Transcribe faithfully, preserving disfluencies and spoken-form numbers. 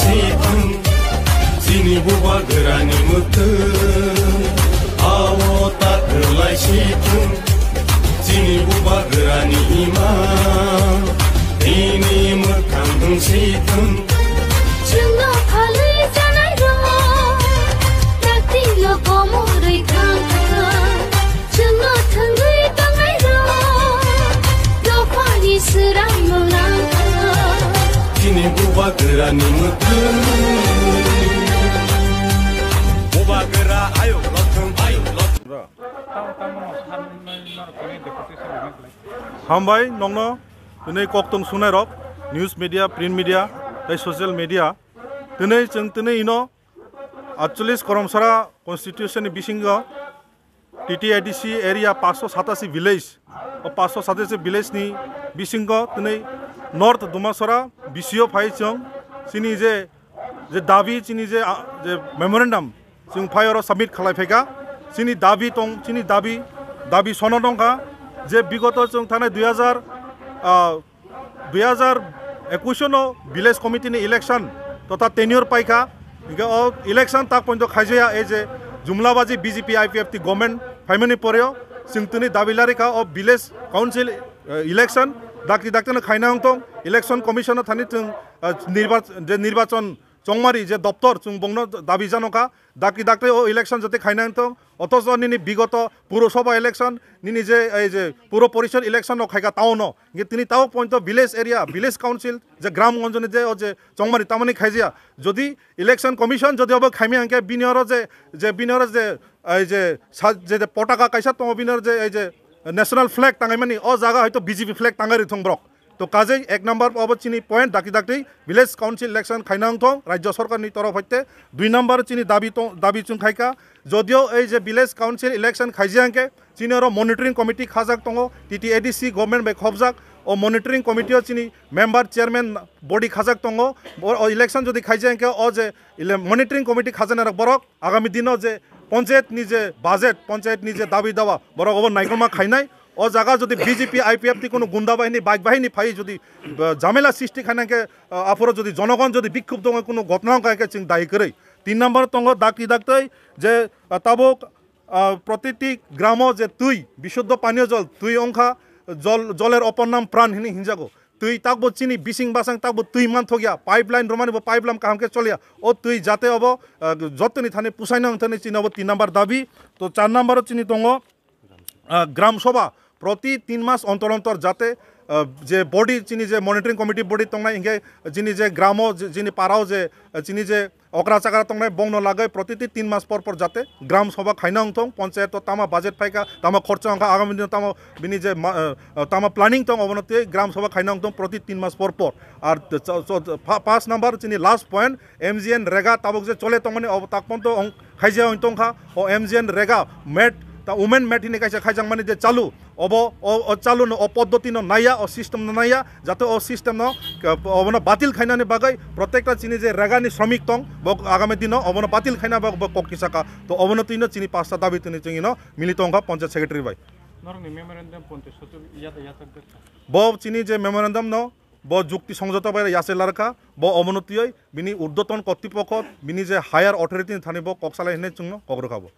Sithung, chini bubagrani mwkhwng, awo ta kwlai sithung, chini bubagrani imang, bini mwkhang wng sithung. Chwngno phalwi janai rok, takti no komorwi thang thang. Chwngno thwngwi tongnai rok, dophani swrang no nang thang. Chini bubagrani mwkhwng. Bubagra ayuk lothwng, ayuk lothwng. Hambai nongno, tini koktong sunai rok, news media, print media, tei social media. Tini chwng tini ino atchollis Koromsara constitution ni bisingo T T A D C area paanch sho satasi village, o paanch sho satasi village ni bisingo tini North Dumasora B C O phai chwng chini je, je dabi chini je, a, je memorandum chwng phai oro submit khalai phaikha. Chini dabi tong, chini dabi, dabi sono dongkha je bigoto chwng thanai dui hajar, ah, dui hajar ekush no village committee ni election totha tenure paikha. Hingke o election tak pointo khaijaya, ei je jumlabaji B J P I P F T government phaimani poreo chwng tini dabi larikha o village council, eh, election dakti dakti no khaina wngtong. Election commission no thani chwng, eh, nirba-, je nirbachon chongmari je doptor chwng bongno dabi janokha. Dakti dakti o election jote khaina wngtong, othocho nini bigoto Purosabha election, nini je, ei je Puro Porishod election no khaika town no, hingke tini tabok pointo village area, village council, je gram gonjoni je o je chongmari tamani khaijaya. Jodi election commission jodi obo khaimya hingke bini oro je, je bini oro je, ei je sa-, je, je potaka kaisa tongo bini oro je, ei je national flag tangaimani, o jaga hoito B J P flag tangai rithong borok. To kajei ek number obo chini point, dakti dakti village council election khaina wngthong rajya sorkar ni torof hoite. Dui number chini dabi tong, dabi chwng khaika, jodio ei je village council election khaijaya hingke chini oro monitoring committee khajak tongo, T T A D C government bai khobjak, o monitoring committee o chini member chairman body khajak tongo. O, o election jodi khaijaya hingke o je ele-, monitoring committee khajaknai rok borok agami dino je panchayat ni je budget, panchayat ni je dabi dawa, borok obo naikolma khainai. O jaga jodi B J P, I P F T kunu gunda bahini, bike bahini phai jodi, uh, jamela srishti khaina khe, uh, aphoro jodi jonogon jodi bikhub tongo kunu gotna wngkha khe chwng dahi kwrwi. Tin number tongo dakti daktwi je, uh, tabuk, uh, protiti gramo je twi, bishuddho paniyo jol, twi wngkha, jol, joler opor nam pran hini hinjago. Twi takbo chini bising basang takbo twi manthokya, pipeline romani bo pipeline kaham khe choliya. O twi jate obo, ah, jottoni thani pusaino wngthani chini obo tin number dabi. To char number o chini tongo, ah, gram sabha. Proti tin mas ontor ontor jate, ah, je body chini je monitoring committee body tongnai hingke chini je gramo je, chini parao je, ah, chini je okra chakra tongnai bongno lagoi protiti tin mas por por jate gram sabha khaina wngthong, panchayat o tama budget phaikha, tama khorcha wngkha, agami dino tamo bini je ma-, eh, tama planning tong obono tei gram sabha khaina wngthong proti tin mas por por. Ar t-, cho-, cho-, pa-, paanch number chini last point, M G N rega tabuk je chole tongmani obo tak ponto ong-, khaijaya wng tongkha, o M G N rega met, ta women met hini kaisa khaijakmani je chalu, obo, o, o chalu no, o poddoti no naiya, o system no naiya, jate o system no, ke, obono batil khainani bagwi, protekta chini je regani sromik tong, bo agami dino obono batil khaina bagwi bo kok kisaka. To obono twino chini pasta dabi tini chwngino milito wngkha panchayat secretary bai. Norokni memorandum ponte soto yata yata gakha. Bo chini je memorandum no, bo jukti songjota bai yase larkha, bo obono twiwi bini urdhwton kotipokho, bini je higher authority ni thani bo kok salai hinwi chwngno kok rwkha bo.